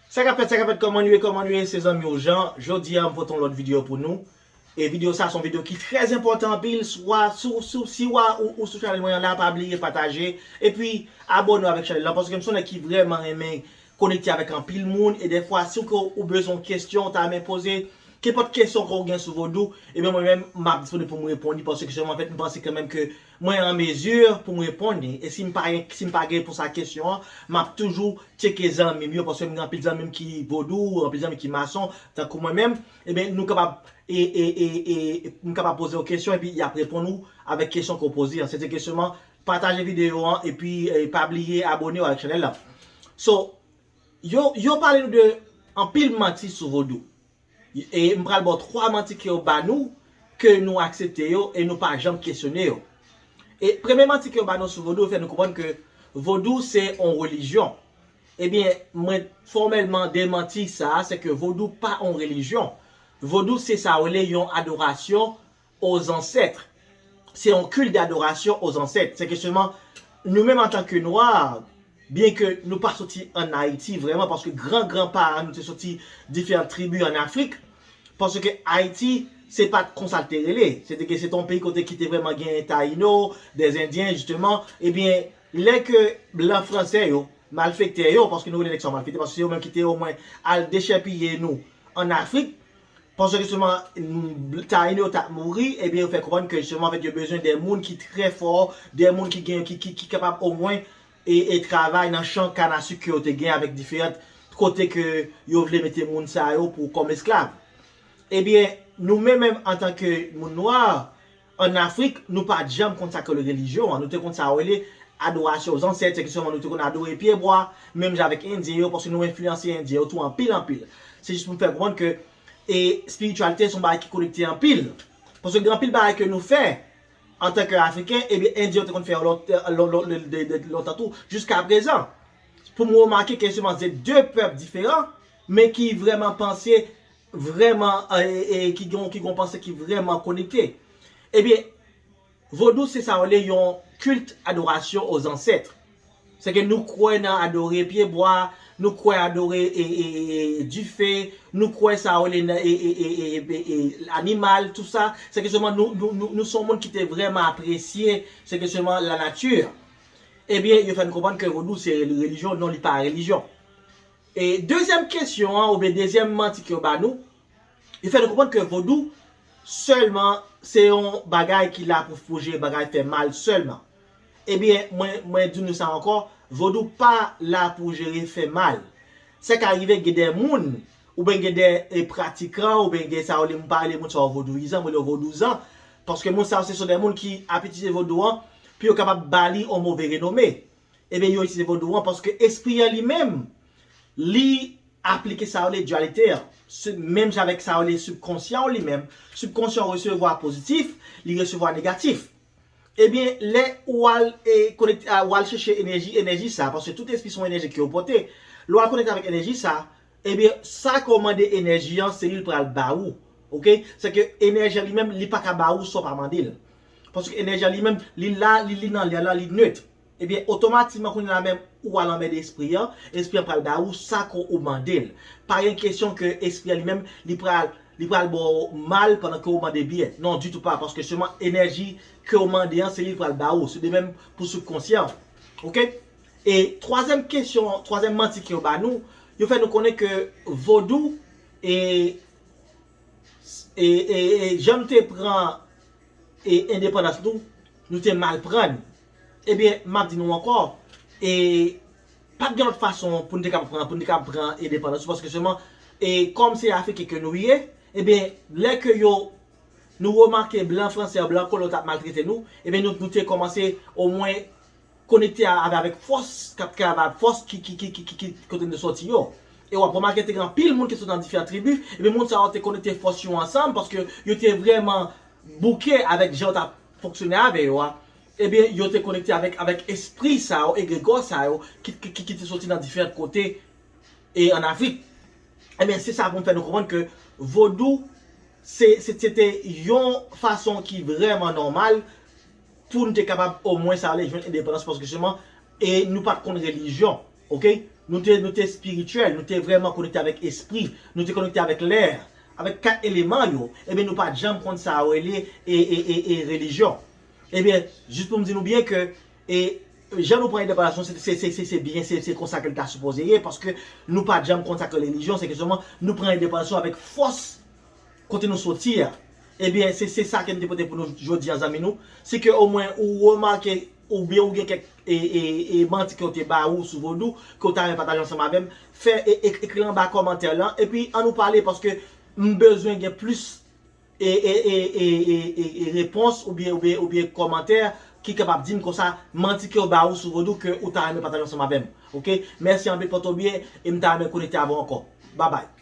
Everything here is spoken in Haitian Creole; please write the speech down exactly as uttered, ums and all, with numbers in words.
Sa k ap fèt, sa k ap fèt, kòman nou ye, kòman nou ye, se zanmi w Jan. Jodi a, m pote yon lòt videyo pou nou. E videyo sa, se yon videyo ki trè enpòtan anpil. Swa, si w, si w, si w a, ou, ou sou chanèl mwen an la, pa bliye pataje. Epi, abòne w avèk chanèl la, paske m se yon nèg ki vrèman renmen konekte avèk anpil moun. E dèfwa, si w ke ou bezwen yon kesyon, ou ta renmen poze, kenpòt kesyon ke w gen sou vodou, ebyen, mwen menm, m ap disponib pou m reponn li, paske sèlman, anfèt, m panse kanmenm ke mwen an mezi pou m reponn li. E si m pa, si m pa gen repons a kesyon an, m ap toujou tcheke zanmi m yo, paske m gen anpil zanmi m ki vodou, anpil zanmi ki mason, tankou mwen menm, ebyen, nou kapab, e, e, e, e, m kapab poze yo kesyon, epi y ap reponn ou avèk kesyon ke w poze an. Se te kesyon an, pataje videyo an, epi, e, pa bliye abòne w avèk chanèl la. So, yo, yo pale nou de anpil manti sou vodou. E m pral ba w twa manti ke yo ba nou, ke nou aksepte yo e nou pa janm kesyone yo. E premye manti ke yo ba nou sou vodou, yo fè nou konprann ke vodou se yon relijyon. Ebyen, mwen, fòmèlman, demanti sa, se ke vodou pa yon relijyon. Vodou se sa yo rele yon adorasyon aux ancêtres. Se yon culte d'adoration aux ancêtres. Se ke sèlman, nou menm antanke nwa, byen ke nou pa soti ann Ayiti vrèman, paske gran gran paran nou te soti diferan tribi ann Afrik, paske Ayiti, se pa t konsa l te rele. Se te ke se te yon peyi kote ki te vrèman gen Tayino, dè Endyen, jisteman. Ebyen, lè ke blan franse yo, malfektè yo, paske nou rele nèg sa yo malfektè, paske se yo menm ki te omwen al dechèpiye nou ann Afrik, paske sèlman, mm, Tayino yo t ap mouri, ebyen, yo fè konprann ke sèlman, anfèt, yo bezwen de moun ki trè fò, de moun ki gen, ki, ki, ki kapab omwen e, e travay nan chan kann a sik ke yo te gen avèk diferan kote ke yo vle mete moun sa yo pou kòm esklav. Ebyen, nou menm, menm antanke moun nwa, ann Afrik, nou pa t janm konn sa k rele relijyon an. Nou te konn sa yo rele adorasyon aux ancêtres, se ke sèlman nou te konn adore pyebwa, menm jan avèk Endyen yo, paske nou enfliyanse Endyen yo tou anpil, anpil. Se jis pou m fè konprann ke, e, espirityalite se yon bagay ki konekte anpil. Paske gen anpil bagay ke nou fè antanke Afriken, ebyen, Endyen yo te konn fè yo lont-, lon-, lon-, de, de, de lontan tou, jiska prezan. Pou m remake ke sèlman se de pèp diferan, men ki vrèman panse, vrèman, e, e, ki gen, ki gen yon panse ki vrèman konekte. Ebyen, vodou se sa yo rele yon culte adoration aux ancêtres. Se ke nou kwè nan adore pyebwa, nou kwè adore e, e, e, e, dife, nou kwè sa yo rele nan, e, e, e, e, e, e, animal, tout sa. Se ke sèlman nou, nou, nou, nou se yon moun ki te vrèman apresye, se ke sèlman la nature. Ebyen, yo fè n konprann ke vodou se reli-, relijyon, non, li pa relijyon. E dezyèm kesyon an, oubyen dezyèm manti ke yo ba nou, li fè nou konprann ke vodou sèlman se yon bagay ki la pou, pou jere bagay fè mal sèlman. Ebyen, mwen, mwen di nou sa ankò, vodou pa la pou jere fè mal. Sa ka rive gen de moun, oubyen gen de, e, pratikan, oubyen gen sa yo rele, m pa rele moun sa yo vodouyizan, mwen rele yo vodouzan, paske moun sa yo se, se de moun ki ap itilize vodou an pou yo kapab ba li yon move renome. Ebyen, yo itilize vodou an paske espri an li menm, li aplike sa yo rele dwalite an. Se menm jan avèk sa yo rele sibkonsyan an li menm. Sibkonsyan an resevwa pozitif, li resevwa negatif. Ebyen, lè ou al, e, konekte, a, ou al chèche enèji, enèji sa, paske tout espri se yon enèji ke yo pote. Lè ou al konekte avèk enèji sa, ebyen, sa ke w mande enèji an, se li l pral ba ou. Oke? Se ke enèji an li menm, li pa ka ba ou sa w pa mande l. Paske enèji an li menm, li la, li, li nan lè a, li net. Ebyen, otomatikman, kounye a la menm, ou al anmède espri an, espri an pral ba ou sa ke ou mande l. Pa gen kesyon ke espri an li menm, li pral, li pral ba w mal pandan ke ou mande byen. Non, ditou pa, paske sèlman enèji ke ou mande an, se li l pral ba ou. Se de menm pou sibkonsyan. Oke? E twazyèm kesyon, twazyèm manti ke yo ba nou, yo fè nou konnen ke vodou e, e, e, e jan nou te pran e endepandans nou, nou te mal pran l. Ebyen, m ap di nou ankò, e pa t gen lòt fason pou n te kapab pran, pou n te kapab pran endepandans nou, paske sèlman, e kòm se Afriken ke nou ye, ebyen, lè ke yo, nou remake blan franse, blan kolon t ap maltrete nou, ebyen, nou, nou te kòmanse omwen konekte a, avè, avèk fòs k ap, k ap, avè fòs ki, ki, ki, ki, ki, ki kote n te sòti yo. E w ap remake te gen anpil moun ki sot nan diferan tribi, epi moun sa yo te konekte fòs yo ansanm paske yo te vrèman bouke avèk jan yo t ap fonksyone avè yo a. Ebyen, yo te konekte avèk, avèk espri sa yo, egregò sa yo, ki, ki, ki, ki te soti nan diferan kote e ann Afrik. Ebyen, se sa pou m fè nou konprann ke vodou, se, se, se te yon fason ki vrèman nòmal pou n te kapab omwen sa ale jwenn endepandans, paske sèlman, e nou pa t konn relijyon, oke? Nou te, nou te espirityèl, nou te vrèman konekte avèk espri, nou te konekte avèk lè, avèk kat eleman yo, ebyen nou pa t janm konn sa yo rele e, e, e, e relijyon. Ebyen, jis pou m di nou byen ke e, jan nou pran endepandans nou, se, se, se, se, se byen, se, se konsa ke l ta sipoze ye, paske nou pa t janm konn sa ke relijyon, se ke sèlman nou pran endepandans nou avèk fòs kote nou soti a. Ebyen, se, se sa ke m te pote pou nou jodi a, zanmi nou. Si ke omwen ou remake, oubyen ou gen kèk e, e, e manti ke yo te ba ou sou vodou, ke w ta renmen pataje ansanm avè m, fè e, e, ekri l anba kòmantè lan, epi ann nou pale, paske m bezwen gen plis e, e, e, e, e, e, e repons oubyen, oubyen, oubyen kòmantè ki kapab di m konsa manti ke yo ba ou sou vodou ke ou ta renmen pataje ansanm avè m. Oke? Mèsi anpil, pòte w byen, e m ta renmen konekte avè w ankò. Babay.